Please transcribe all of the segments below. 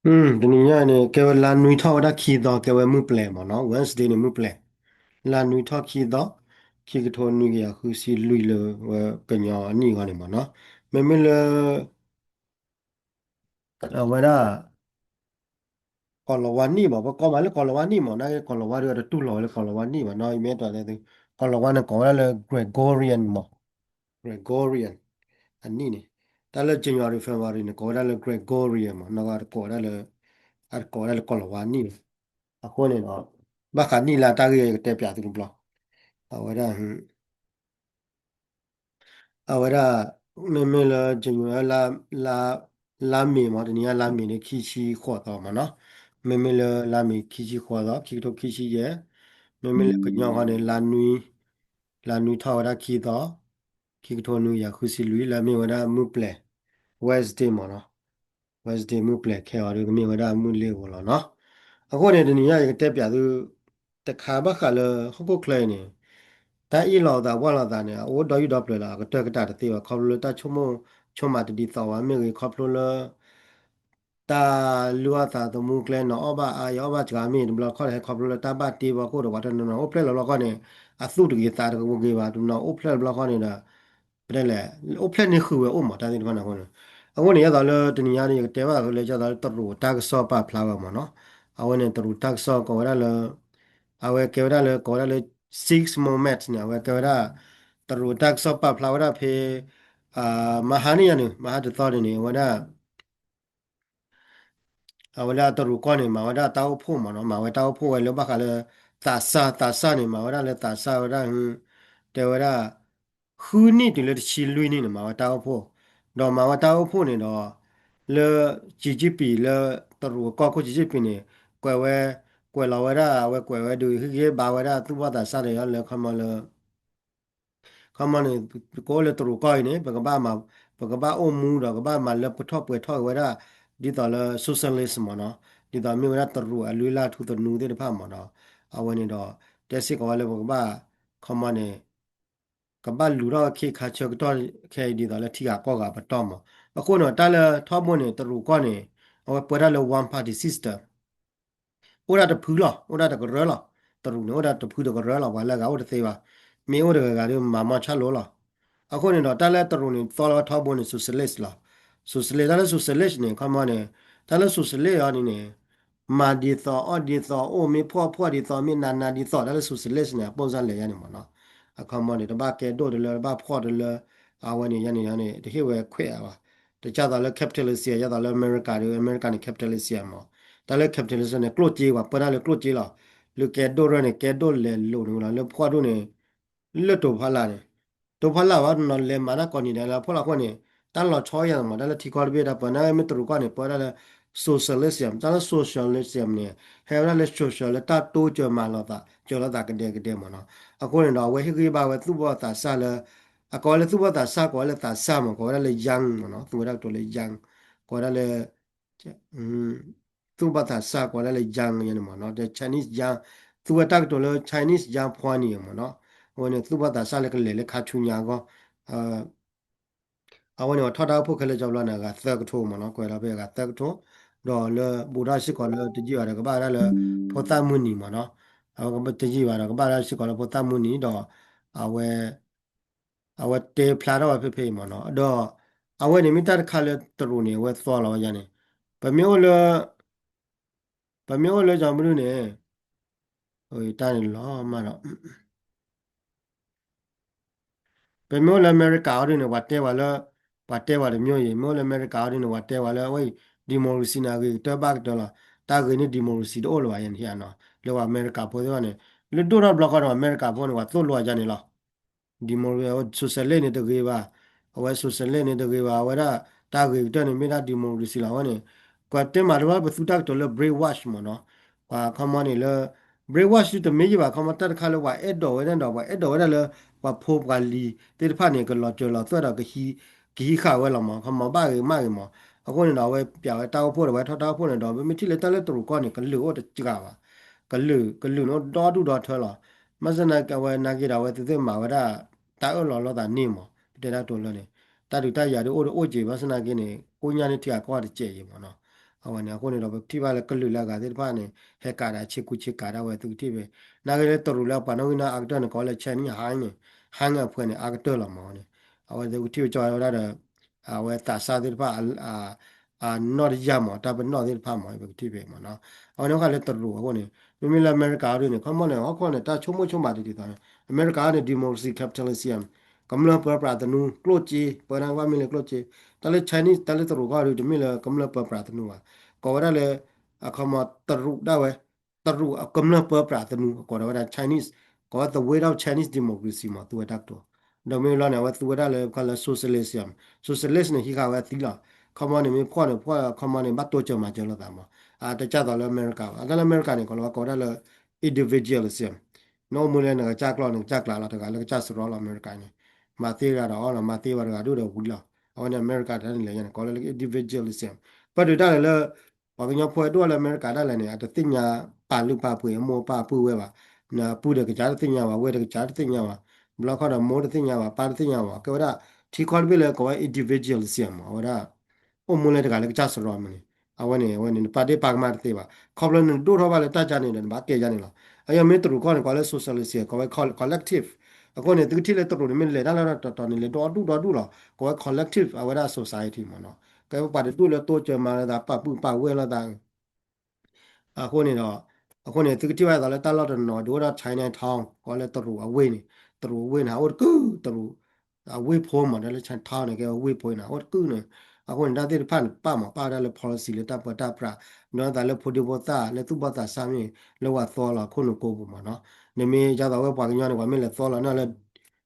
တနံၤညါန့ၣ် ကဲဝဲလါနွံထီၣ်ဝဲဒၣ်ခံသီ ကဲဝဲမုၢ်ပျဲၤမ့ၢ်နီၤ Wednesday န့ၣ် မုၢ်ပျဲၤ, လါနွံထီၣ်ခံသီ ခံကထိနွံကယၤဃုဆံလွံၢ်လၢကညီအနံၣ်အဂီၢ်န့ၣ်မ့ၢ်နီၤ, မ့မ့ၢ်လၢ အဝဲဒၣ် ကီၢ်လီၤဝါနံၣ်မ့ၢ် ပကိးမးလၢကီၢ်လီၤဝါနံၣ်မ့ၢ် နာ်က့ကီၢ်လီၤဝါဒီး တတူၢ်လိာ်ဝဲလၢကီၢ်လီၤဝါနံၣ်ဘၣ်နီၤ ယမ့ၢ်တဲသု ကီၢ်လီၤဝါန့ၣ်ကိးဝဲဒၣ်လၢ Gregorian မ့ၢ် Gregorian အနံၣ်န့ၣ်, တၢ်လၢ January February န့ၣ် ကိးဝဲဒၣ်လၢ Gregorian မ့ၢ် နီၢ်ဂၤတကိးဝဲဒၣ်လၢ အတကိးဝဲဒၣ်လၢကီၢ်လီၤဝါနံၣ်ဘၣ်, အဃိန့ၣ်ဒီး ဘၣ်ဃးနံၣ်လါတၢ်ဂ့ၢ် ယကတဲပၠးသုတဘျီ, အဝဲဒၣ် အဝဲဒၣ် မ့မ့ၢ်လၢ January လါ လါမ့ၤမ့ၢ် တနံၤညါလါမ့ၤန့ၣ် ခံဆံဃိးသီမ့ၢ်နီၤ, မ့မ့ၢ်လၢလါမ့ၤခံဆံဃိးသီ ခံကထိခံဆံယဲၢ်, မ့မ့ၢ်လၢကညီဃီန့ၣ် လါနွံ လါနွံထီၣ်ဝဲဒၣ်ခံသီ ခံကထိနွံကယၤဃုဆံလွံၢ် လၢအမ့ၢ်ဝဲဒၣ်မုၢ်ပျဲၤ Wednesday မ့ၢ်နီၤ, Wednesday မုၢ်ပျဲၤခဲအံၤဒီး ကမ့ၢ်ဝဲဒၣ်မုၢ်လ့ၤဧိၤလီၤနီၤ, အဃိန့ၣ် တနံၤညါယကတဲပၠးသု တခါဘၣ်ဃးလၢဟီၣ်ခိၣ်ချၢအံၤန့ၣ် တၢ်အ့ၣ်လိာ်သးဝီလိာ်သးန့ၣ် အအိၣ်ဒီယုၢ်ဒီပျၢၤလီၤ အကတၢၢ်ကတၢၢ်တသ့ဘၣ် ခီဖျိလၢတၢ်ဆိကမိၣ်ဆိကမးတဒ်သိးဘၣ်မ့ၢ်ဂ့ၤ ခီဖျိလၢ တၢ်လုၢ်အီၣ်သးသမူကျဲ နီၢ်အီၣ်ဘၣ်အါ ယအီၣ်ဘၣ်စှၤမ့ၢ်တဘျီခီၣ် ဟဲခီဖျိလၢတၢ်ဘၣ်တ့ဘၣ်ခိၣ်ဒီး ပှၤတနီၤနီၤအိၣ်ဖျဲၣ်လီၤဘျီခီၣ်န့ၣ် အသူၣ်တဂ့ၤသးတဂ့ၤဘၣ် တနီၤအိၣ်ဖျဲၣ်လီၤဘျီခီၣ်န့ၣ်ဒီး ပတဲလဲၣ် အိၣ်ဖျဲၣ်န့ၢ်ဃုာ်ဝဲအိၣ်မး တၢ်သ့ၣ်တဖၣ်န့ၣ်အဃိန့ၣ်, အဃိန့ၣ် ယသးလၢတနံၤညါန့ၣ် ယကတဲဘၣ်ဃုာ်လၢ ယသးလၢတရူးတၢ်ကစီၣ်ပာ်ဖျါဝဲမ့ၢ်နီၤ, အဝဲန့ၣ် တရူးတၢ်ကစီၣ်ကိးဝဲဒၣ်လၢ အဝဲကဲဝဲဒၣ်လၢ ကိးဝဲဒၣ်လၢ six moment န့ၣ် အဝဲကဲဝဲဒၣ် တရူးတၢ်ကစီၣ်ပာ်ဖျါဝဲဒၣ်ဖဲ မဟါန့ၣ်ယၤန့ၣ် မဟါတသီန့ၣ်န့ၣ် အဝဲဒၣ် အဝဲဒၣ်တရူးကီၢ်န့ၣ် မၤဝဲဒၣ်တၢ်အိၣ်ဖှိၣ်မ့ၢ်နီၤ, မၤဝဲတၢ်အိၣ်ဖှိၣ်ဝဲလၢဘၣ်ဃးလၢ သးစၢ် သးစၢ်န့ၣ် မၤဝဲဒၣ်လၢသးစၢ်ဝဲဒၣ် တဲဝဲဒၣ် ဃုနံၣ်တုၤလၢတဆံလွံၢ်နံၣ်န့ၣ် မၤဝဲတၢ်အိၣ်ဖှိၣ်, ဒီးမၤဝဲတၢ်အိၣ်ဖှိၣ်န့ၣ်ဒီး လၢ Xi Jinping လၢတရူးအကီၢ်ခိၣ် Xi Jinping န့ၣ် ကွဲးဝဲ ကွဲးလီၤဝဲဒၣ် အဝဲကွဲးဝဲဒုး ဟ့ၣ်ဂံၢ်ဟ့ၣ်ဘါဝဲဒၣ်သူၣ်ဘီၣ်သးစၢ်ဒီးလၢခီမီလၢ ခီမီန့ၣ် ပကအိၣ်လၢတရူးကီၢ်အံၤန့ၣ် ပကဘၣ်မၤ ပကဘၣ်အိၣ်မူဒီးကဘၣ်မၤလၢပထီၣ်ပှဲၤထီၣ်က့ၤဝဲဒၣ် ဒ်သိးလၢ socialism မ့ၢ်နီၤ, ဒ်သိးမ့ၢ်ဝဲဒၣ်တရူးအလုၢ်အလၢ်ထူသနူသ့ၣ်တဖၣ်မ့ၢ်နီၤ, အဝဲန့ၣ်ဒီး တဲစ့ၢ်ကီးဝဲလၢပကဘၣ် ခီမီန့ၣ် ကဘၣ်လူၤထီၣ်ဝဲခ့ခါဆၢကတီၢ်ခဲအံၤဒ်သိးလၢထံဂၤကီၢ်ဂၤပတီၢ်မ့ၢ်, အဃိန့ၣ် တၢ်လၢထီဘိန့ၣ် တရူးကီၢ်န့ၣ် အဝဲပၢတၢ်လၢ one party system အိၣ်ဒၣ်တဖုလီၤ, အိၣ်ဒၣ်တကရၢလီၤ, တရူးန့ၣ် အိၣ်ဒၣ်တဖုတကရၢလီၤ, ပှၤလၢအဂၤအိၣ်တသ့ဘၣ်, မ့ၢ်အိၣ်တဂၤဂၤဒီးမၤမီၢ်ဆၣ်လိၤလီၤ. အဃိန့ၣ်ဒီး တၢ်လၢတရူးန့ၣ် သီလီၤဝဲထီဘိန့ၣ် socialist လီၤ. socialist တၢ်လၢ socialist န့ၣ် ခီမီန့ၣ် တၢ်လၢ socialist အံၤန့ၣ်န့ၣ် မၤဒ်သိး အီၣ်ဒ်သိး အိၣ်မ့ၢ်ဖှီၣ်ဖှီၣ်ဒ်သိး မ့ၢ်နးနးဒ်သိး တၢ်လၢ socialist န့ၣ် အပိၢ်စၢ်လဲၤယါန့ၣ်မ့ၢ်နီၤ, အခီမီန့ၣ် တဘၣ်ကဲဒိၣ်တလၢ တဘၣ်ဖှီၣ်တလၢ, အဝဲန့ၣ်ယါန့ၣ်န့ၣ် တဟ့ၣ်ဝဲခွဲးအါဘၣ်. တကၢ်သိးလၢ capitalism ယါသိးလၢအမဲရကၤဒီး အမဲရကၤန့ၣ် capitalism မ့ၢ်, တၢ်လၢ capitalism န့ၣ် ကျိၣ်စ့ ပှၤပၢတၢ်လၢကျိၣ်စ့လီၤ. လၢကဲဒိၣ်ရဲၣ်န့ၣ် ကဲဒိၣ်လဲၤလိာ်န့ၣ်လီၤ, လၢဖှီၣ်ဒိၣ်န့ၣ် လၢတိၤဖီလာ်န့ၣ်, တိၤဖီလာ်ဝဲတနီၤ လဲၤမၤတၢ်ကိးနံၤဒဲးလၢဖှီၣ်လီၤအဃိန့ၣ် တၢ်လီၤဆီယါမ့ၢ် တၢ်လၢထံကီၢ်တဘ့ၣ်တၢ်ပၢ နာ်က့မ့ၢ်တရူးကီၢ်န့ၣ် ပၢတၢ်လၢ socialism, တၢ်လၢ socialism န့ၣ် ဟဲဝဲဒၣ်လၢ social လၢတၢ်တိစၢၤမၤလိာ်သး စၢၤလိာ်သးကဒဲကဒဲမ့ၢ်နီၤ. အဃိန့ၣ်ဒီး အဝဲဟ့ၣ်ဂံၢ်ဘါဝဲသူၣ်ဘီၣ်သးစၢ်လၢ အကိးဝဲလၢသူၣ်ဘီၣ်သးစၢ် ကိးဝဲလၢသးစၢ်မ့ၢ် ကိးဝဲဒၣ်လၢ young မ့ၢ်နီၤ, သူဝဲဒၣ်ကတိၤလၢ young, ကိးဝဲဒၣ်လၢ သူၣ်ဘီၣ်သးစၢ်ကိးဝဲဒၣ်လၢ young ယါန့ၣ်မ့ၢ်နီၤ, ဒီး Chinese young, သူဝဲတၢ်ကတိၤလၢ Chinese young ဖီနံၤမ့ၢ်နီၤ, အဝဲန့ၣ် သူၣ်ဘီၣ်သးစၢ်လၢကလဲၤလၢခါဆူညါအဂီၢ်, အဝဲန့ၣ် ပှၤထီၣ်တၢ်အိၣ်ဖှိၣ်ခဲလၢာ်ကၠီဘျီန့ၣ် အဂၤသၢကထိမ့ၢ်နီၤ, ကွဲးလီၤဖဲအဂၤသၢကထိ, ဒီးလၢဘူးထီၣ်စ့ၢ်ကီးလၢတယံာ်ဘၣ်ဒီးကဘၣ်ဝဲဒၣ်လၢ ဖိသၣ်မုၢ်နံၤမ့ၢ်နီၤ, အဝဲတယံာ်ဘၣ်ဒီးကဘၣ်ဝဲဒၣ်စ့ၢ်ကီးလၢဖိသၣ်မုၢ်နံၤဒီး အဝဲ အဝဲတဲဖျါထီၣ်ဝဲဖဲဖဲအံၤမ့ၢ်နီၤ, ဒီး အဝဲန့ၣ်မ့ၢ်တၢ်တခါလၢတရူးန့ၣ် အဝဲသီလီၤဝဲယါန့ၣ်, ပမ့ၢ်အိၣ်လၢ ပမ့ၢ်အိၣ်လၢ ကၠီမဒုန့ၣ် တၢ်န့ၣ်လီၤမးဒီး ပမ့ၢ်အိၣ်လၢအမဲရကၤအီၤဒုန့ၣ် ပှၤတဲပှၤလၢ ပှၤတဲပှၤတမျိုးအံၤ, မ့ၢ်အိၣ်လၢအမဲရကၤအီၤဒုန့ၣ် ပှၤတဲပှၤလၢအဝဲအံၤ democracy န့ၣ် အဂ့ၤကတၢၢ်ဘၣ်ကတၢၢ်လီၤ, တၢ်ဂ့ၤန့ၢ် democracy တအိၣ်လၢၤဘၣ်ယါန့ၣ်နီၤ, လၢပှၤအမဲရကၤဖိသ့ၣ်တဖၣ်န့ၣ် လၢဒိၣ်ထီၣ်တဘျီဃီန့ၣ် ပှၤအမဲရကၤဖိန့ၣ် ပှၤသိၣ်လိယါန့ၣ်လီၤ. democracy socialist န့ၣ်တဂ့ၤဘၣ်, အဝဲ socialist န့ၣ်တဂ့ၤဘၣ်, အဝဲဒၣ်တၢ်ဂ့ၤကတၢၢ်န့ၣ်မ့ၢ်ဒၣ် democracy လီၤ. အဝဲန့ၣ် ကွၢ်တဲမးတဘျီ ပသူတၢ်ကတိၤလၢ brainwash မ့ၢ်နီၤ, ပှၤခီမီန့ၣ်လၢ brainwash တမ့ၢ်ယဘၣ် ခီမီတၢ်တခါလၢပှၤအဲၣ်ဒိးဝဲဒၣ်ဒီး ပှၤအဲၣ်ဒိးဝဲဒၣ်လၢ ပှၤဖိပှၤလံၤသ့ၣ်တဖၣ်န့ၣ် ကလီၤစၢၤလီၤသွဲၣ်ဒီး ကဟံးဃာ်ဝဲလီၤမး, ခီမီဘၣ်ဂ့ၤမးဂ့ၤမး, အဃိန့ၣ်ဒီး အဝဲပျးဝဲတၢ်အိၣ်ဖှိၣ်ဒီး အဝဲထီၣ်တၢ်အိၣ်ဖှိၣ်န့ၣ်ဒီး ပမ့ၢ်ထံၣ်လၢတၢ်လၢတရူးကီၢ်န့ၣ် ကလုာ်အိၣ်တစှၤဘၣ်, ကလုာ် ကလုာ်န့ၣ်ဒီဒူၣ်ဒီထၢလီၤ. ဘၣ်ဆၣ်သနာ်က့ အဝဲနာ်က့ဒီး အဝဲသ့ၣ်မၤဝဲဒၣ် တၢ်အၢၣ်လီၤလိာ်သးန့ၣ်မး ပတဲတၢ်ကတိၤလၢန့ၣ် တၢ်ဒုးတၢ်ယၤဒုးအိၣ်တအိၣ်က့ၤ ဘၣ်ဆၣ်သနာ်က့န့ၣ် ကိးညါန့ၣ်ထံဂၤကီၢ်ဂၤတစဲးအံၤမးနီၤ. အဝဲန့ၣ် အဃိန့ၣ်ဒီး ပကထံၣ်ဘၣ်လၢကလုာ်လၢအဂၤသ့ၣ်တဖၣ်န့ၣ် ဟဲကးဒၣ်ဆ့ကူဆ့ကၤဒၣ်ဝဲ သုကထံၣ်ဖဲ နာ်က့လၢတရူးလၢအပှၤနီၣ်ဂံၢ်နီၣ်အါကတၢၢ်န့ၣ် ကိးလၢ Chinese Han န့ၣ် Han အဖှဲန့ၣ် အါကတၢၢ်လီၤမးန့ၣ် အဝဲသုကထံၣ်ဝဲကၠီဝဲဒၣ်ဒီး အဝဲသးစၢ်သ့ၣ်တဖၣ် အနီၣ်တယၢ်မး တၢ်ပနီၣ်သ့ၣ်တဖၣ်မး ပကထံၣ်ဖဲမးနီၤ အဝဲန့ၣ်ဟီၣ်ခါလၢတရူးအဃိန့ၣ် မ့မ့ၢ်လၢအမဲရကၤအီၤဒ်န့ၣ် ခီမီန့ၣ် ဟီၣ်ခိၣ်န့ၣ် တၢ်ဆိကမိၣ်ဆိကမးတဒ်သိးန့ၣ် အမဲရကၤအီၤန့ၣ် democracy capitalism ကမျၢၢ်ပၢပြးသနူ ကျိၣ်စ့ ပဝဲဒၣ်ကဘၣ်မ့ၢ်လၢကျိၣ်စ့ တၢ်လၢ Chinese တၢ်လၢတရူးကီၢ်ဒ် တမ့ၢ်လၢကမျၢၢ်ပၢပြးသနူဘၣ် ကိးဝဲဒၣ်လၢ အခီမီတရူးဒၣ်ဝဲ တရူးအကမျၢၢ်ပၢပြးသနူ ကိးဝဲဒၣ် Chinese ကိးဝဲ the way of Chinese democracy မး သူဝဲတၢ်ကတိၤ ဒီးမ့ၢ်လီၤန့ၣ် အဝဲသူဝဲဒၣ်လၢခီလၢ socialism socialist န့ၣ် ဟံးဃာ်ဝဲအသံလီၤ ခီမီန့ၣ် မ့ၢ်ဖှီၣ်န့ၣ် ဖှီၣ်ခီမီန့ၣ် ဘၣ်တိစၢၤမၤစၢၤလိာ်သးမး အတကၢ်သိးလၢအမဲရကၤဘၣ် အတၢ်လၢအမဲရကၤန့ၣ် ကိးလီၤဝဲကိးဝဲဒၣ်လၢ individualism နအိၣ်မူလၢနကစၢ်ကျီၢ် နကစၢ်ကျးလီၤ တဂၤလၢကစၢ်စရီလီၤ အမဲရကၤန့ၣ် မၤသ့တဂၤဒီးအီၤလီၤ မၤသ့ပှၤတဂၤဒိၣ်ဒီးဝံၤလီၤ အဝဲန့ၣ်အမဲရကၤတၢ်န့ၣ်လဲၤယါန့ၣ် ကိးလၢ individualism ပၣ်ဒုးတၢ်လဲၣ်လၢ ပှၤကညီဖိအဲၣ်ဒိၣ်လၢအမဲရကၤဒၣ်လဲာ်န့ၣ် အတသ့ၣ်ညါပာ်လုၢ်ပာ်ပှ့ၤ အမိၢ်ပၢ်ပုၢ်ဝဲၢ်ဘၣ်, နပုၢ်ဒီးကစၢ်တသ့ၣ်ညါဘၣ်, ဝဲၢ်ဒီးကစၢ်တသ့ၣ်ညါဘၣ်, ဘျီခီဒီးမိၢ်တသ့ၣ်ညါဘၣ်, ပၢ်တသ့ၣ်ညါဘၣ်, ကဲဝဲဒၣ် ထံကီၢ်တဘ့ၣ်လၢကိးဝဲ individualism မး အဝဲဒၣ် အိၣ်မူလၢတဂၤလၢကစၢ်စရီမးန့ၣ် အဝဲန့ၣ် အဝဲန့ၣ် နပာ်ဒ့ၣ်ပာ်ကမၣ်တသ့ဘၣ်. ခီဖျိနဒိၣ်ထီၣ်ဘၣ်လၢတၢ်ကါန့ၣ်ဒီး နဘၣ်ကဲယါန့ၣ်လီၤ. အယမ့ၢ်တရူးကီၢ်န့ၣ် ကိးလၢ socialism ကိးဝဲ collective. အဃိန့ၣ် သုကထံၣ်လၢတရူးန့ၣ် မ့ၢ်လဲၤတၢ်လၢတီၤတီၤန့ၣ် လဲၤဒီဒူၣ်ဒီဒူၣ်လီၤ. ကိးဝဲ collective အဝဲဒၣ် society မးနီၤ. ကဲပှၤတဒူၣ်လၢတိစၢၤမၤလၢသး ပာ်ပုၢ်ပာ်ဝဲၢ်လိာ်သး အဃိန့ၣ်ဒီး အဃိန့ၣ် သုကထံၣ်ဘၣ်သိးလၢတၢ်လီၢ်တနီၤ ဒုးအိၣ်ဒီး Chinatown ကိးလၢတရူးအဝ့ၢ်န့ၣ်, တရူးအဝ့ၢ်န့ၣ် အိၣ်တကုၢ် တရူး အဝ့ၢ်ဖိမး တၢ်လၢ Chinatown န့ၣ် ကဲဝ့ၢ်ဖိန့ၣ် အိၣ်တကုၢ်န့ၣ်. အဃိန့ၣ် တၢ်သ့ၣ်တဖၣ်န့ၣ် ပာ်မး ပာ်ဝဲဒၣ်လၢ policy လၢတၢ်ပၢတၢ်ပြး ဒီးသးလၢဖိဒံဖိသၣ် လၢသူၣ်ဘီၣ်သးစၢ်မ့ၢ် လၢပှၤသီလီၤအခိၣ်နူာ်ကိးပူၤမးနီၤ. နမ့ၢ်ဒ်သိးဝဲပှၤကညီန့ၣ် ပှၤမ့ၢ်လဲၤသီလီၤန့ၢ်လၢ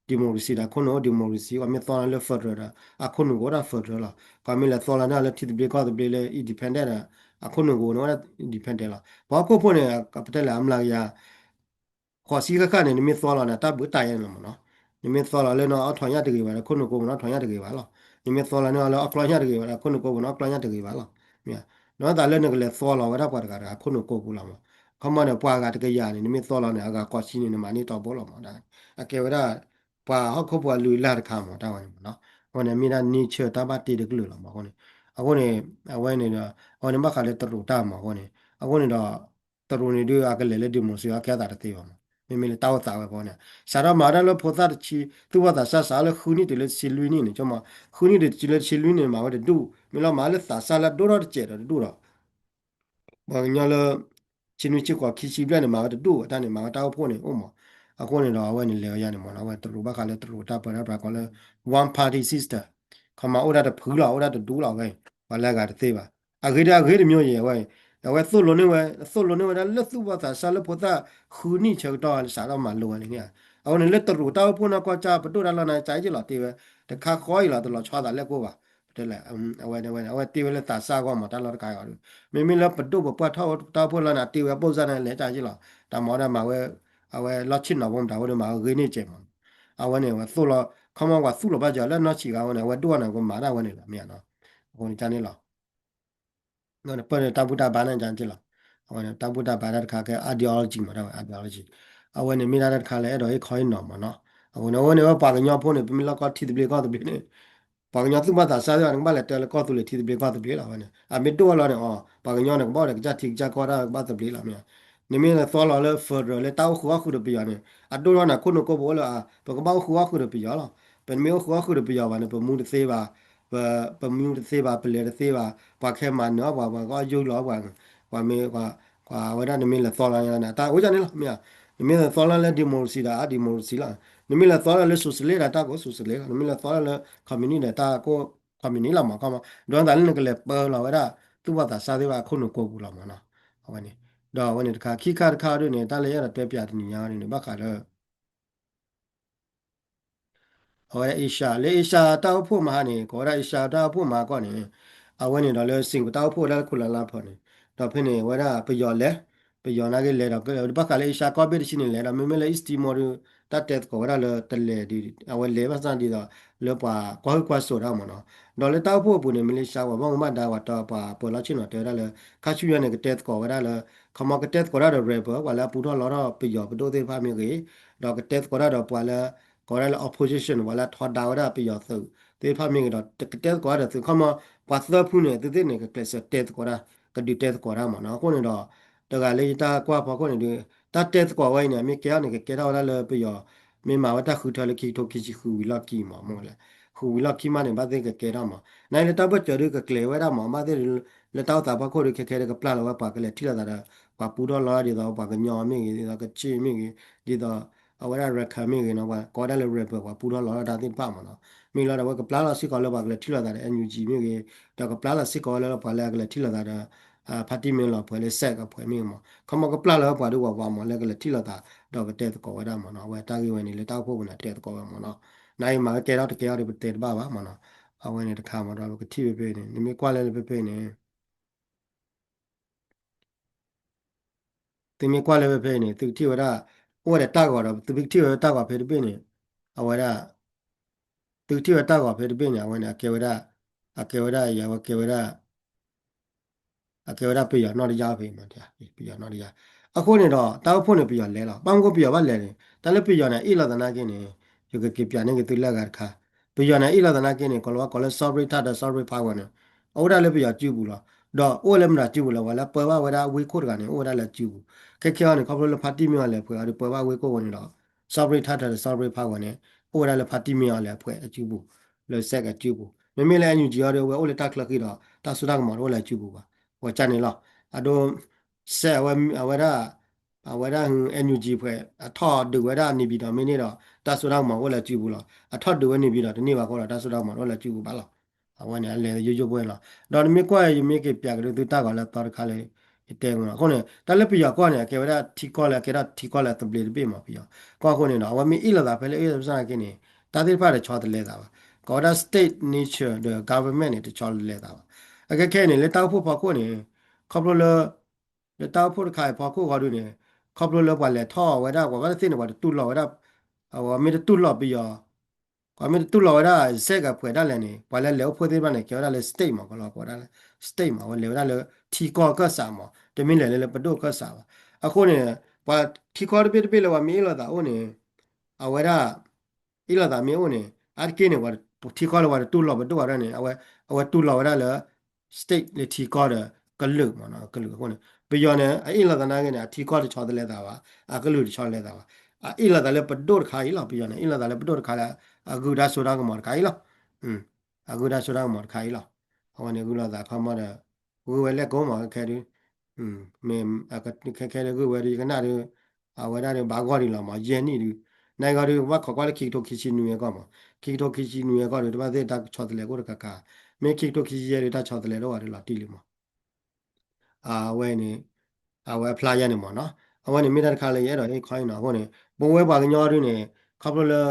democracy ဒီးအခိၣ်နူာ်အိၣ် democracy, ပှၤမ့ၢ်သီလီၤလၢ federal ဒီး အခိၣ်နူာ်ကအိၣ်ဒၣ် federal လီၤ. ပှၤမ့ၢ်လဲၤသီလီၤန့ၢ်လၢထံသဘျ့ကီၢ်သဘျ့လၢ independent ဒီး အခိၣ်နူာ်ကအိၣ်န့ၣ်ဝဲဒၣ် independent လီၤ. ပှၤဟီၣ်ခိၣ်ဖိန့ၣ် ပတဲလဲၣ် အမျးကယၤ ဃိးဆံဃၣ်ဃၣ်န့ၣ် နမ့ၢ်သီလီၤန့ၣ် တၢ်ဘုးတၢ်ယါန့ၣ်လီၤမးနီၤ. နမ့ၢ်သီလီၤလၢနီၢ်အီထီၣ်ညၣ်တဂ့ၤဘၣ်ဒီး ခိၣ်နူာ်ကိးပူၤနီၢ်ထီၣ်ညၣ်တဂ့ၤဘၣ်လီၤ. နမ့ၢ်သီလီၤန့ၢ်အီၤလၢအီၣ်ကျီၢ်ညၣ်တဂ့ၤဘၣ်ဒီး ခိၣ်နူာ်ကိးပူၤနီၢ်အီၣ်ကျီၢ်ညၣ်တဂ့ၤဘၣ်လီၤ. မ့ၢ် ဒီးသးလၢနကလဲၤသီလီၤဝဲဒၣ်ပှၤတဂၤတဂၤ ခိၣ်နူာ်ကိးပူၤလီၤမး. ခီမီန့ၣ် ပှၤဂၤတကယၤန့ၣ် နမ့ၢ်သီလီၤန့ၣ် အဂၤဃိးဆံန့ၣ် နမၤန့ၢ်တီဘိလီၤမး. အကဲဝဲဒၣ် ပှၤဟီၣ်ခိၣ်ဖိအလုၢ်အလၢ်တခါမး တၢ်ဝဲန့ၣ်မးနီၤ. အဃိန့ၣ် မ့ၢ်ဒၣ် nature တၢ်ဘၣ်တ့တကလုာ်လီၤမး. အဃိန့ၣ် အဃိန့ၣ် အဝဲန့ၣ်ဒီး အဝဲန့ၣ်ဘၣ်ဃးလၢတရူးတၢ်မး အဃိန့ၣ် အဃိန့ၣ်ဒီး တရူးန့ၣ်ဒုး အကလဲၤလၢ democracy အကဲအသးတသ့ဘၣ်မး. မ့မ့ၢ်လၢတၢ်အိၣ်သးဝဲအဃိန့ၣ် စးထီၣ်မၤဝဲဒၣ်လၢဖိသၣ်တဆံ သူၣ်ဘီၣ်သးစၢ်စးလၢဃုနံၣ် တုၤလၢတဆံလွံၢ်နံၣ်န့ၣ် ဆိကမိၣ် ဃုနံၣ်တုၤလၢတဆံလွံၢ်နံၣ်န့ၣ် မၤဝဲတဒူၣ်, မ့ၢ်လီၤမၤလၢသးစၢ်လၢအဒိၣ်ထီၣ်တစဲးဒီးတဒူၣ်ဒီး ပှၤကညီလၢ ဆံနွံဆံဃိးခံဆံဘျဲၣ်န့ၣ် မၤဝဲတဒူၣ် တၢ်န့ၣ် မၤဝဲတၢ်အိၣ်ဖှိၣ်န့ၣ်အိၣ်မး. အဃိန့ၣ်ဒီး အဝဲန့ၣ်လဲၤဝဲယါန့ၣ်မးနီၤ အဝဲတရူးဘၣ်ဃးလၢတရူးတၢ်ပၢတၢ်ပြးကိးလၢ one party system ခီမၤအိၣ်ဒၣ်တဖုလီၤ အိၣ်ဒၣ်တဒူၣ်လီၤဝဲ ပှၤလၢအဂၤတသ့ဘၣ်. အဂ့ၤဒီးအဂ့ၤတမံၤယဲၢ်ဝဲ အဝဲသိၣ်လိန့ၢ်ဝဲ သိၣ်လိန့ၢ်ဝဲဒၣ်လၢသူၣ်ဘီၣ်သးစၢ်လၢဖိသၣ်ဃုနံၣ်ဆၢကတီၢ်စးထီၣ်မၤလိဝဲန့ၣ်. အဃိန့ၣ် လၢတရူးတၢ်အိၣ်ဖှိၣ်နီၢ်ကီၢ်ကၢ် ပဒိၣ်တၢ်လီၢ်န့ၣ် ကယဲၢ်လီၤတ့ၢ်ဝဲ တခါဃီအံၤလီၤ တလီၤဆီသးလဲၣ်ကိၣ်ဘၣ်. ပတဲလဲၣ် အဝဲ အဝဲတ့ၢ်ဝဲလၢသးစၢ်အဂီၢ်မး တၢ်လီၢ်တခါအံၤဒီး မ့မ့ၢ်လၢပဒိၣ်ပပှၢ်ထီၣ်တၢ်အိၣ်ဖှိၣ်လီၢ်န့ၣ် အတ့ၢ်ဝဲအပိၢ်စၢ်န့ၣ် လဲၤကၢ်က့လီၤ. တၢ်မၤဝဲဒၣ်မၤဝဲ အဝဲလီၢ်ဆ့ၣ်နီၤဖိမတၤဝဲဒီးမၤဝဲဂ့ၤန့ၢ်ကဲးမး. အဝဲန့ၣ် အဝဲသိၣ်လီၤ ခီမီပှၤသူၣ်လီၤဘၣ်စၢၤလၢနီၢ်ဆံးဂၤဝဲန့ၣ် အဝဲဒိၣ်အီၤန့ၣ် ကမၤဒၣ်ဝဲန့ၣ်လီၤ မ့ၢ်ဧါနီၤ. အဃိန့ၣ်န့ၣ်လီၤ ပၢၢ်န့ၣ်တၢ်ဘူၣ်တၢ်ဘါန့ၣ်ကန့ၣ်လီၤ. အဝဲန့ၣ် တၢ်ဘူၣ်တၢ်ဘါတၢ်တခါကဲ ideology မး တၢ်ဝဲ ideology အဝဲန့ၣ်မ့ၢ်ဒၣ်တၢ်တခါလၢအဲၣ်ဒိးဟ့ၣ်ခီဟ့ၣ်နီၤမးနီၤ. အဃိန့ၣ် အဝဲန့ၣ်ဝဲပှၤကညီဖိန့ၣ် ပမ့ၢ်လီၢ်ကီၢ်ထံသဘျ့ကီၢ်သဘျ့န့ၣ် ပှၤကညီသူၣ်ဘီၣ်သးစၢ်သ့ၣ်တဖၣ်န့ၣ် ကဘၣ်လဲၤတဲလၢကီၢ်သူလ့ၤထံသဘျ့ကီၢ်သဘျ့လီၤ အဝဲန့ၣ် အမ့ၢ်ဒိၣ်အလီၢ်န့ၣ် အီၤ ပှၤကညီန့ၣ် ကဘၣ်အိၣ်ဒီးကစၢ်ထံကစၢ်ကီၢ်တၢ်ကဘၣ်သဘျ့လီၤ မ့ၢ်ဧါ. နမ့ၢ်သီလီၤလၢ federal လၢတၢ်အိၣ်ဃုာ်အီၣ်ဃုာ်ဒီးပယီၤန့ၣ် အဒိၣ်ထီၣ်န့ၣ် ခိၣ်နူာ်ကိးပူၤအိၣ်လၢ ပကဘၣ်အိၣ်ဃုာ်အီၣ်ဃုာ်ဒီးပယီၤလီၤ. ပမ့ၢ်အိၣ်ဃုာ်အီၣ်ဃုာ်ဒီးပယီၤဘၣ်န့ၣ် ပမူတသ့ဘၣ် ပ ပမူတသ့ဘၣ် ပလဲၤတသ့ဘၣ် ပှၤခဲမၤနၢၤအီၣ်ပှၤ ပှၤကအီၣ်ယုၢ်လီၤပှၤ ပှၤမ့ၢ် ပှၤဝဲဒၣ်နမ့ၢ်လဲၤသီလီၤန့ၣ် တၢ်အိၣ်ဒ်န့ၣ်လီၤ မ့ၢ်ဧါ. နမ့ၢ်လဲၤသီလီၤလၢ democracy ဒီးအ democracy လီၤ. နမ့ၢ်လဲၤသီလီၤလၢ socialist ဒီးတၢ်ကအိၣ် socialist လီၤ. နမ့ၢ်လဲၤသီလီၤလၢ communist ဒီးတၢ်ကအိၣ် communist လီၤမး ခီမး ဒီးတၢ်လၢနကလဲၤပၢလီၤဝဲဒၣ် သူၣ်ဘီၣ်သးစၢ်သ့ၣ်တဖၣ်အခိၣ်နူာ်ကိးပူၤလီၤမးနီၤ. အဝဲန့ၣ် ဒီးအဝဲန့ၣ်တခါ ခံခါတခါဒ်န့ၣ် တၢ်လၢယအဲၣ်ဒိးတဲပၠးတနံၤညါန့ၣ် ဘၣ်ဃးလၢ အဝဲဒၣ် Asia လၢ Asia တၢ်အိၣ်ဖှိၣ်မဟါန့ၣ် ကိးဝဲဒၣ် Asia တၢ်အိၣ်ဖှိၣ်မဟါကီၢ်န့ၣ် အဝဲန့ၣ်ဒီးလၢ Singapore တၢ်အိၣ်ဖှိၣ်ဝဲဒၣ်လၢ Kuala Lumpur န့ၣ် ဒီးဖဲန့ၣ် အဝဲဒၣ်ပယီၤလဲၤ ပယီၤနာ်က့လဲၤဒီး ဘၣ်ဃးလၢ Asia ကီၢ်ဘ့ၣ်တဆံန့ၣ်လဲၤဒီး မ့မ့ၢ်လၢ East Timor ဒီး တၢ်တဲသကိးဝဲဒၣ်လၢတလဲၤဒီး အဝဲလဲၤဘၣ်ဆၣ်ဒ်သိး လၢပှၤကွၢ်ဟုၣ်ကွၢ်စိးတၢ်မးနီၤ. ဒီးလၢတၢ်အိၣ်ဖှိၣ်အပူၤန့ၣ် Malaysia ပှၤဘၣ်မူဘၣ်ဒါ ပှၤတီပှၤပၢၤလီၢ်ဆ့ၣ်နီၤတဲဝဲဒၣ်လၢ ခါဆူညါန့ၣ် ကတဲသကိးဝဲဒၣ်လၢ ခီမီကတဲသကိးတၢ်ဒီး rebel ပှၤလၢအပူထီၣ်လီထီၣ်ပယီၤပဒိၣ်သ့ၣ်တဖၣ်မ့ၢ်ဂ့ၤ, ဒီးကတဲသကိးတၢ်ဒီးပှၤလၢ ကိးဝဲဒၣ်လၢ opposition ပှၤလၢအထီဒါဝဲဒၣ်ပယီၤသုးသ့ၣ်တဖၣ်မ့ၢ်ဂ့ၤဒီး ကတဲသကိးတၢ်ဒီးသုး ခီမီ ပှၤသၢဖုန့ၣ် သုသ့ၣ်န့ၣ် ကကျဲးစၢးတဲသကိးတၢ် ကဒုးတဲသကိးတၢ်မ့ၢ်နီၤ. အဃိန့ၣ်ဒီး တဂၤလၢယတၢ်ကွၢ်ဖီခိၣ်န့ၣ်ဒီး တၢ်တဲသကိးဝဲအံၤန့ၣ် အမ့ၢ်ကဲထီၣ်န့ၣ် ကကဲထီၣ်ဝဲဒၣ်လၢပယီၤ မ့ၢ်မၤဝဲတၢ်ဃုထၢလၢခံကထိခံဆံဃုဝံၤလီၢ်ခံမ့ၢ် မ့ၢ်လဲၣ်, ဃုဝံၤလီၢ်ခံမးန့ၣ် ဘၣ်သ့ၣ်ကကဲထီၣ်မး နလၢတၢ်ဘၢၣ်စၢၤဒုးကကျဲၤဝဲဒၣ်မး ဘၣ်သ့ၣ်လၢတၢ်အိၣ်သးဖီခိၣ်ဒီး ခဲခဲဒီးကပျၢ်လီၤဝဲပှၤကလဲၤထံၣ်လိာ်သးဒီး ပှၤပူထီၣ်လီၤဒ်သိးပှၤကညီမ့ၢ်ဂ့ၤ ဒ်သိးကချ့ၣ်မ့ၢ်ဂ့ၤ ဒ်သိး အဝဲဒၣ် Rakhine မ့ၢ်ဂ့ၤနီၤ ကိးဝဲဒၣ်လၢ rebel ပှၤပူထီၣ်လီၤတၢ်သ့ၣ်တဖၣ်မ့ၢ်နီၤ. မ့ၢ်လီၤဒီး အဝဲကပျၢ်လီၤစ့ၢ်ကီးလၢပှၤကလဲၤထံၣ်လိာ်သးဒီး NUG မ့ၢ်ဂ့ၤ, ဒီးကပျၢ်လီၤစ့ၢ်ကီးဝဲလၢပှၤလၢကလဲၤထံၣ်လိာ်သးဒီး ဖါတံၢ်မ့ၢ်လီၤပှဲၤလၢ စဲးကပှဲၤမ့ၢ်ဂ့ၤမး ခီမီကပျၢ်လီၤဝဲပှၤဒုးဝးဝးမး လၢကလဲၤထံၣ်လိာ်သး ဒီးကတဲသကိးဝဲဒၣ်မ့ၢ်နီၤ. အဝဲတၢ်ဂ့ၢ်ဝဲန့ၣ် လၢတၢ်အိၣ်ဖှိၣ်ပူၤန့ၣ် တဲသကိးဝဲမ့ၢ်နီၤ. နအံၤမၤဝဲကဲထီၣ်တကဲထီၣ်ဒီးပတဲတဘၣ်ဘၣ်မ့ၢ်နီၤ. အဝဲန့ၣ်တခါမ့ၢ်ဒီး ပကထံၣ်ဖဲဖဲန့ၣ် နမ့ၢ်ကွၢ်လၢဖဲဖဲန့ၣ် သုမ့ၢ်ကွၢ်လၢဖဲဖဲအံၤန့ၣ် သုကထံၣ်ဝဲဒၣ် အိၣ်ဝဲဒၣ်တၢ်ဂီၤဒီး သုမ့ၢ်ကထံၣ်ဝဲတၢ်ဂီၤဖဲတဘ့ၣ်န့ၣ် အဝဲဒၣ် သုကထံၣ်ဝဲတၢ်ဂီၤဖဲတဘ့ၣ်န့ၣ် အဝဲန့ၣ် အကဲဝဲဒၣ် အကဲဝဲဒၣ်ယၤဝဲကဲဝဲဒၣ် အကဲဝဲဒၣ်ပယီၤနီၢ်တယၢ်ဖဲမး ပယီၤနီၢ်တယၢ်. အဃိန့ၣ်ဒီး တၢ်အိၣ်ဖှိၣ်န့ၣ် ပယီၤလဲၤလီၤ. ဘၣ်မနုၤပယီၤဘၣ်လဲၤန့ၣ် တၢ်လၢပယီၤန့ၣ် အ့ၣ်လိာ်သးနာ်က့န့ၣ် ယကက့ၤပၠးန့ၢ်က့ၤသုလၢအဂၤတခါ ပယီၤန့ၣ် အ့ၣ်လိာ်သးနာ်က့န့ၣ် ကိးလီၤဝဲကိးလၢ sovereign title sovereign power န့ၣ် အအိၣ်ဒၣ်လၢပယီၤစုပူၤလီၤ. ဒီးအိၣ်လၢမတၤစုပူၤလဲၣ် ပှၤလၢပၢဘၣ်ဝဲဒၣ်ဝ့ၢ်ခိၣ်တဂၤန့ၣ် အိၣ်ဝဲဒၣ်လၢစုပူၤ. ခဲခဲအံၤန့ၣ် ခီဖျိလၢဖါတံၢ်မ့ၢ်အီၤလဲၤပှဲၤအီၤဒီးပၢဘၣ်ဝ့ၢ်ခိၣ်ဝဲန့ၣ်ဒီး sovereign title sovereign power န့ၣ် အိၣ်ဝဲဒၣ်လၢဖါတံၢ်မ့ၢ်အီၤလဲၤပှဲၤအစုပူၤ လၢစဲးကအစုပူၤ. မ့မ့ၢ်လၢ NUG အီၤဒီး အဝဲအိၣ်လၢတၢ်ချၢဃံဒီး တၢ်စိတၢ်ကမီၤတအိၣ်လၢအစုပူၤဘၣ်. ဝဲကန့ၣ်လီၤ. အဒိ စဲးအဝဲ အဝဲဒၣ် အဝဲဒၣ် NUG ဖဲ အထီၣ်ဒုးဝဲဒၣ် နေပြည်တော် မ့ၢ်န့ၢ်ဒီး တၢ်စိတၢ်ကမီၤအိၣ်လၢအစုပူၤလီၤ. အထီၣ်ဒုးဝဲ နေပြည်တော် တန့ၢ်ဘၣ်အဃိဒီး တၢ်စိတၢ်ကမီၤတအိၣ်လၢအစုပူၤဘၣ်လီၤ. အဝဲန့ၣ် အလဲၤယိယိဖိန့ၣ်လီၤ. ဒီးနမ့ၢ်ကွၢ် ယမ့ၢ်က့ၤပၠးက့ၤဒုးသုတၢ်ဂီၤလၢအသီတခါလၢ ယတဲမ့ၢ်လီၤ. အဃိန့ၣ် တၢ်လၢပယီၤကီၢ်န့ၣ် အကဲဝဲဒၣ်ထံကီၢ်လၢ အကဲထီၣ်ထံကီၢ်လၢအသဘျ့တဘ့ၣ်မး ပယီၤကီၢ်အဃိန့ၣ်ဒီး အဝဲမ့ၢ်အ့ၣ်လိာ်သးဖဲလၢအ့ၣ်လိာ်သးနာ်က့န့ၣ် တၢ်သ့ၣ်တဖၣ်တဆီတလဲသးဘၣ်. ကိးဝဲဒၣ် state nature ဒီး government န့ၣ် တဆီတလဲသးဘၣ်. အခဲခဲအံၤန့ၣ် လၢတၢ်အိၣ်ဖှိၣ်ဖီခိၣ်န့ၣ် ခီဖျိလၢ လၢတၢ်အိၣ်ဖှိၣ်တခါအံၤဖီခိၣ်ဃီဒုးန့ၣ် ခီဖျိလၢပှၤလဲၤထီၣ်ဝဲဒၣ် ပှၤဘၣ်တသ့ၣ်န့ၣ် ပှၤတတူၢ်လိာ်ဝဲဒၣ် အဝဲမ့ၢ်တတူၢ်လိာ်ပယီၤ ပှၤမ့ၢ်တတူၢ်လိာ်ဝဲဒၣ် စဲးကပှဲၤဒၣ်လဲာ်န့ၣ် ပှၤလၢလဲၤအိၣ်ဖှိၣ်သ့ၣ်တဖၣ်န့ၣ် ကဲဝဲဒၣ်လၢ state မး ကလီၤကိးဝဲဒၣ်လၢ state မး အဝဲလဲၤဝဲဒၣ်လၢထံကီၢ်ကၢၢ်စးမး တမ့ၢ်လဲၤလၢလၢပဒိၣ်ကၢၢ်စးဘၣ်. အဃိန့ၣ် ပှၤထံကီၢ်တဘ့ၣ်တဘ့ၣ်လၢပှၤမ့ၢ်အ့ၣ်လိာ်သးအိၣ်န့ၣ် အဝဲဒၣ် အ့ၣ်လိာ်သးမ့ၢ်အိၣ်န့ၣ် အါတက့ၢ်န့ၣ် ပှၤထံကီၢ်လၢပှၤတတူၢ်လိာ်ပဒိၣ်ဘၣ်ဒၣ်န့ၣ် အဝဲ အဝဲတူၢ်လိာ်ဝဲဒၣ်လၢ state လၢထံကီၢ်ဒီး ကလုာ်မး ကလုာ်အဃိန့ၣ် ပယီၤန့ၣ် အအ့ၣ်လိာ်သးနာ်က့န့ၣ် အထံကီၢ်တဆီတလဲသးဘၣ် အကလုာ်တဆီတလဲသးဘၣ်. အအ့ၣ်လိာ်သးလၢပဒိၣ်တခါအံၤလီၤ ပယီၤန့ၣ် အ့ၣ်လိာ်သးလၢပဒိၣ်တခါလၢ အဂုၤတၢ်စိတၢ်ကမီၤတခါအံၤလီၤ အဂုၤတၢ်စိတၢ်ကမီၤတခါအံၤလီၤ. အဝဲန့ၣ်ဂုၤလိာ်သးခီမီဒီး ဂုၤဝဲလဲၣ်ကိးမးခဲခဲဒုး မ့ၢ် ခဲခဲဒုးဂုၤဝဲဒုးယကနၣ်ဒုး အဝဲဒၣ်ဒုးဘၣ်ဂီၢ်ဒံးလီၤမး ယဲၢ်နံၣ်ဒုး နဂီၢ်ဒုး ဘၣ်ခိးကွၢ်လၢခံကထိခံဆံနွံအဂီၢ်မး ခံကထိခံဆံနွံအဂီၢ်ဒုး တဘၣ်သ့ၣ်တၢ်ဆီတလဲအိၣ်တခါခါ မ့ၢ်ခံကထိခံဆံယဲၢ်ဒုး တၢ်ဆီတလဲတအိၣ်ဘၣ်ဒုးလီၤတံၢ်လံမး အဝဲန့ၣ် အဝဲအဖျါယဲၢ်န့ၣ်မးနီၤ အဝဲန့ၣ်မ့ၢ်တၢ်တခါလၢယအဲၣ်ဒိးဟ့ၣ်ခီအံၤနီၤ အဃိန့ၣ် ပဝဲပှၤကညီဒုးန့ၣ် ခီဖျိလၢ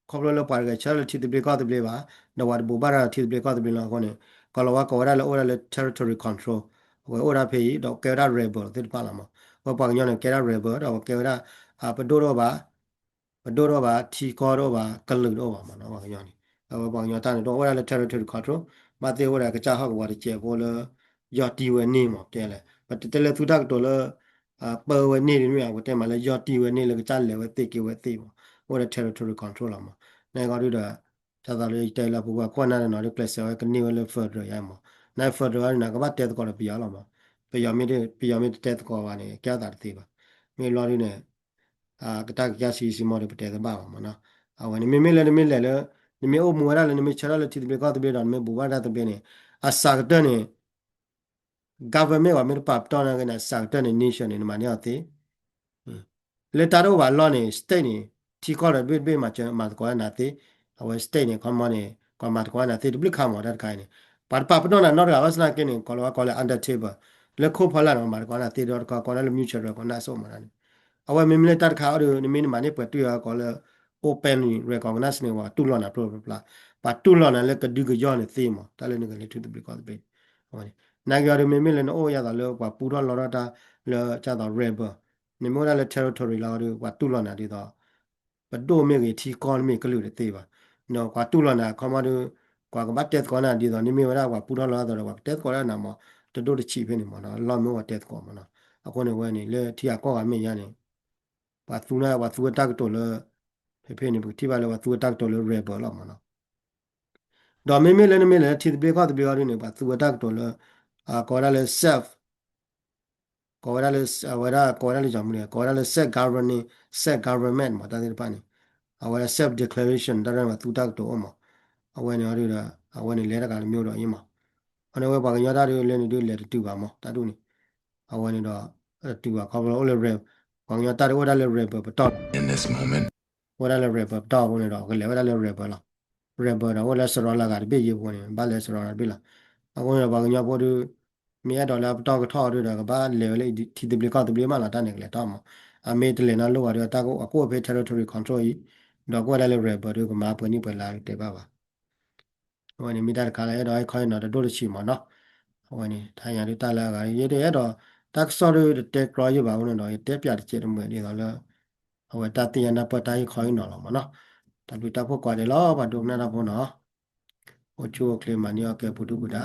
ခီဖျိလၢပှၤတဂဲၤဆၢထၢၣ်လၢထံသဘျ့ကီၢ်သဘျ့ဘၣ် ဒီးပှၤတဘိးဘၣ်ဒီးထံသဘျ့ကီၢ်သဘျ့လီၤအဃိန့ၣ် ကီၤလၤဝါကိးဝဲဒၣ်လၢအိၣ်ဝဲဒၣ်လၢ territory control အဝဲအိၣ်ဒၣ်ဖဲအံၤ ဒီးကဲဝဲဒၣ် rebel သ့ၣ်တဖၣ်လီၤမး ဝဲပှၤကညီန့ၣ် ကဲဒၣ် rebel ဒီးဝဲကဲဝဲဒၣ် ပဒိၣ်တအိၣ်ဘၣ် ပဒိၣ်တအိၣ်ဘၣ် ထံကီၢ်တအိၣ်ဘၣ် ကလုာ်တအိၣ်ဘၣ်မးနီၤ ပှၤကညီန့ၣ် အဝဲပှၤကညီတၢ်န့ၣ် တအိၣ်ဝဲဒၣ်လၢ territory control ဘၣ်သ့ၣ်အိၣ်ဝဲဒၣ်ကစၢ်ဟီၣ်ကဝီၤတစဲးဖိလၢ ယီၢ်တံၢ်ဝဲန့ၢ်မး တဲလဲၣ် ပတတဲလၢသုတၢ်ကတိၤလၢ ပၢဝဲန့ၢ်ဒ်န့ၣ် ပတဲမးလၢယီၢ်တံၢ်ဝဲန့ၢ်လၢကစၢ်လဲၤဝဲသ့ၣ်က့ၤဝဲသ့ၣ်မး အိၣ်ဒီး territory control လီၤမး နဂီၢ်ဒုးဒီး ဒ်သိးလၢယတဲလၢပူၤကွၢ်ခိၣ်နၢ်ဒီးနီၤ ဒုးကျဲးစၢးဝဲကန့ၢ်ဝဲလၢ federal ယါမး န federal န့ၣ် ကဘၣ်တဲသကိးဒီးပယီၤလီၤမး ပယီၤမ့ၢ်တတဲသကိးဘၣ်န့ၣ် ကဲအသးတသ့ဘၣ် မ့ၢ်လီၤဒုးန့ၣ် ကတၢ်ကစၢ်ဆံးဆံးမီၢ်ဒီး ပတဲသဘၣ်ဘၣ်မးနီၤ အဝဲန့ၣ် မ့မ့ၢ်လၢနမ့ၢ်လဲၤလၢ နမ့ၢ်အိၣ်မူဝဲဒၣ်လၢနမ့ၢ်ဆၢထၢၣ်လၢထံသဘျ့ကီၢ်သဘျ့ဒီး နမ့ၢ်ဘူးဘၣ်တၢ်သဘျ့န့ၣ် အစှၤကတၢၢ်န့ၣ် government ပှၤမ့ၢ်တပာ်ပတီၢ်နာ်က့န့ၣ် အစှၤကတၢၢ်န့ၣ် nation န့ၣ် နမၤန့ၢ်အီၤသ့ လၢတၢ်တအိၣ်ဘၣ်အလီၢ်န့ၣ် state န့ၣ် ထံကီၢ်ဒီးတဘ့ၣ်တဘ့ၣ်မၤစၢၤမၤသကိးတၢ်နၤသ့ အဝဲ state န့ၣ် ခီမီန့ၣ် ကမၤသကိးတၢ်နၤသ့ တဘျုးခါမးတၢ်တခါအံၤန့ၣ် ပှၤတပာ်ပတီၢ်နၤနီတဂၤဘၣ်ဆၣ်နာ်က့န့ၣ် ကီၤလၤဝါကိးလၢ under table လၢခိၣ်ဖီလာ်န့ၣ် မၤသကိးတၢ်နၤသ့ဒီးတခီ ကိးဒၣ်လၢ mutual recognize မးန့ၣ် အဝဲမ့မ့ၢ်လၢတၢ်တခါအံၤဒီး နမ့ၢ်နမၤန့ၢ်ပှဲၤတွံၢ်အီၤကိးလၢ openly recognize န့ၣ် ပှၤတူၢ်လိာ်နၤဖျိဖျါ ပှၤတူၢ်လိာ်နၤလၢကဒုကယီၢ်န့ၣ်သ့မး တၢ်လၢနဂဲၤလၢထံသဘျ့ကီၢ်သဘျ့ နာ်က့အီၤဒုးမ့မ့ၢ်လၢနအိၣ်ယါသးလၢပှၤပူထီၣ်လီထီၣ်တၢ်လၢကၢ်သိး rebel နမ့ၢ်အိၣ်ဒၣ်လၢ territory လီၤဒီး ပှၤတူၢ်လိာ်နၤဒ်သိး ပဒိၣ်မ့ၢ်ဂ့ၤ ထံကီၢ်မ့ၢ်ကလုာ်တသ့ဘၣ်. ဒီးပှၤတူၢ်လိာ်နၤခီမီဒီး ပှၤကဘၣ်တဲသကိးနၤဒ်သိး နမ့ၢ်ဝဲဒၣ်ပှၤပူထီၣ်လီထီၣ်ဒီး ပှၤကတဲသကိးဒၣ်နၤမး တဒိၣ်တဆံးဖဲန့ၣ်မးနီၤ လီၢ်မ့ၢ်အိၣ်ပှၤတဲသကိးမးနီၤ. အဃိန့ၣ်ဝဲန့ၣ် လၢထံဂၤကီၢ်ဂၤမ့ၢ်ယါန့ၣ် ပှၤသူန့ၣ် ပှၤသူဝဲတၢ်ကတိၤလၢ ဖဲဖဲန့ၣ် ပကထံၣ်ဘၣ်လၢပှၤသူဝဲတၢ်ကတိၤလၢ rebel လီၤမးနီၤ. ဒီးမ့မ့ၢ်လၢနမ့ၢ်လဲၤလၢထံသဘျ့ကီၢ်သဘျ့အီၤဒ်န့ၣ် ပှၤသူဝဲတၢ်ကတိၤလၢ ကိးဝဲဒၣ်လၢ self ကိးဝဲဒၣ်လၢ အဝဲဒၣ်ကိးဝဲဒၣ်လၢယမနုၤ ကိးဝဲဒၣ်လၢ self governing, self government မး တၢ်သ့ၣ်တဖၣ်န့ၣ် အဝဲဒၣ် self declaration တၢ်ရဲၣ်မး သူတၢ်ကတိၤအိၣ်မး အဝဲန့ၣ်အီၤဒုးဒီး အဝဲန့ၣ်လဲၤတဂၤတမံၤဒီးအံၤမး အန့ၣ်ဝဲပှၤကညီတၢ်ဒုးလၢန့ၣ်ဒုးလဲၤတတုၤဘၣ်မး တၢ်ဒုးန့ၣ် အဝဲန့ၣ်ဒီး တတုၤဘၣ်ခီဖျိအိၣ်လၢ ပှၤကညီတၢ်ဒုးအိၣ်ဒၣ်လၢ rebel ပတီၢ် အိၣ်ဝဲဒၣ်လၢ rebel ပတီၢ်အဃိန့ၣ်ဒီး ကလဲၤဝဲဒၣ်လၢ rebel လီၤ. rebel ဒီးအိၣ်လၢစရီလၤဂၤတဘ့ၣ်ယံၤအဃိန့ၣ် ဘၣ်လဲၤစရီလၤတဘ့ၣ်လီၤ. အဃိန့ၣ်ဒီးပှၤကညီဖိဒုး မ့ၢ်အဲၣ်ဒိးလၢအပတီၢ်ကထီၣ်အီၤဒုးဒီး ကဘၣ်လဲၤဝဲလၢထံသဘျ့ကီၢ်သဘျ့မးလီၤ တၢ်န့ၣ်ကလဲၤထီၣ်မး. အမ့ၢ်တလဲၤနီတလီၢ်ဘၣ်ဒီး တၢ်ကအိၣ်ဖဲ territory control အံၤ ဒီးကအိၣ်ဝဲဒၣ်လၢ rebel ဒီးကမၤပှဲၤနံၣ်ပှဲၤလါတဲဘၣ်ဘၣ် အဝဲန့ၣ်မ့ၢ်တၢ်တခါလၢအဲၣ်ဒိးဟ့ၣ်ခီဟ့ၣ်နီၤတဒိၣ်တဆံးမးနီၤ. အဝဲန့ၣ် တၢ်ညါဒုးတၢ်လၢအဂၤ ယဲဒၣ်အဲၣ်ဒိး တၢ်ကစီၣ်ဒုးတတဲကြီယံာ်ဘၣ်အဃိန့ၣ်ဒီး ယတဲပၠးတစဲးတမှဲာ်ဒ်သိးလၢ အဝဲတၢ်သ့ၣ်ညါနၢ်ပၢၢ်တၢ်ဟ့ၣ်ခီဟ့ၣ်နီၤလီၤမးနီၤ. တၢ်ဘျုးတၢ်ဖှိၣ်ကိးဂၤဒဲးလီၤ ပှၤဒိကနၣ်တၢ်ဖိနီၤ. အိၣ်ဆူၣ်အိၣ်ချ့မၤန့ၢ်အီၣ်ကဲပူၤဒုၣ်ပူၤဒါ